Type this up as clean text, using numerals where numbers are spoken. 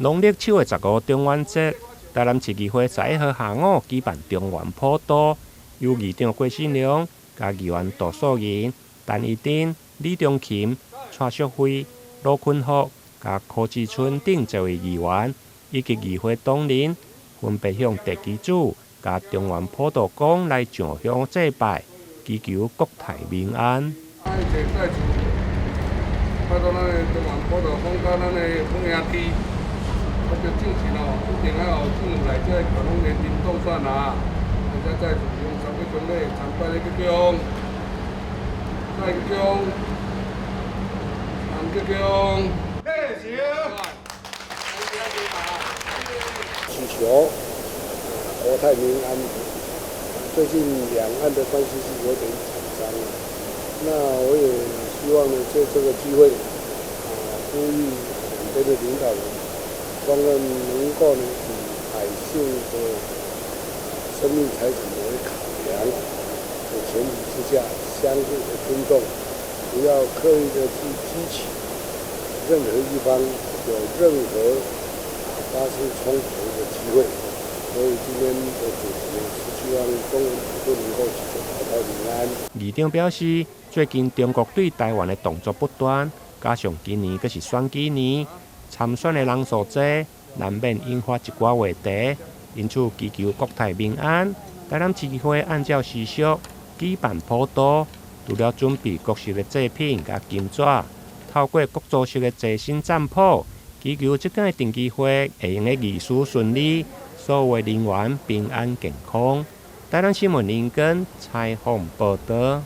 農曆7月15中元節，台南市議會11號下午舉辦中元普渡，由議長郭信良、佮議員杜素仁、陳怡貞、李中琴、蔡淑慧、羅坤福、佮柯志春等濟位議員，以及議會同仁，分別向地基主佮中元普渡公來上香祭拜，祈求國泰民安。拜託咱的中元普渡公佮咱的好兄弟，我就正式哦，一定愛予政府來這個攏聯名當選啊！大家再次用三個準備參拜咧鞠躬，再鞠躬，三鞠躬。謝祈求國泰民安。最近兩岸的關係是有點緊張，那我也希望呢，借這個機會呼籲兩邊的領導人，雙方能夠呢以百姓的生命財產為考量的前提之下，相互的尊重，不要刻意的去激起任何一方有任何發生衝突的機會。所以今天的主題呢，是希望中元普渡能夠祈求國泰民安。議長表示，最近中國對台灣的動作不斷，加上今年閣是選舉年，參選的人數濟，難免引發一寡話題。因此，祈求國泰民安。台南市議會按照時俗舉辦普渡，除了準備各式的祭品佮金紙，透過國族式的祭神占卜，祈求這屆定期會會用得議事順利，所有人員平安健康。台南新聞林根採訪報導。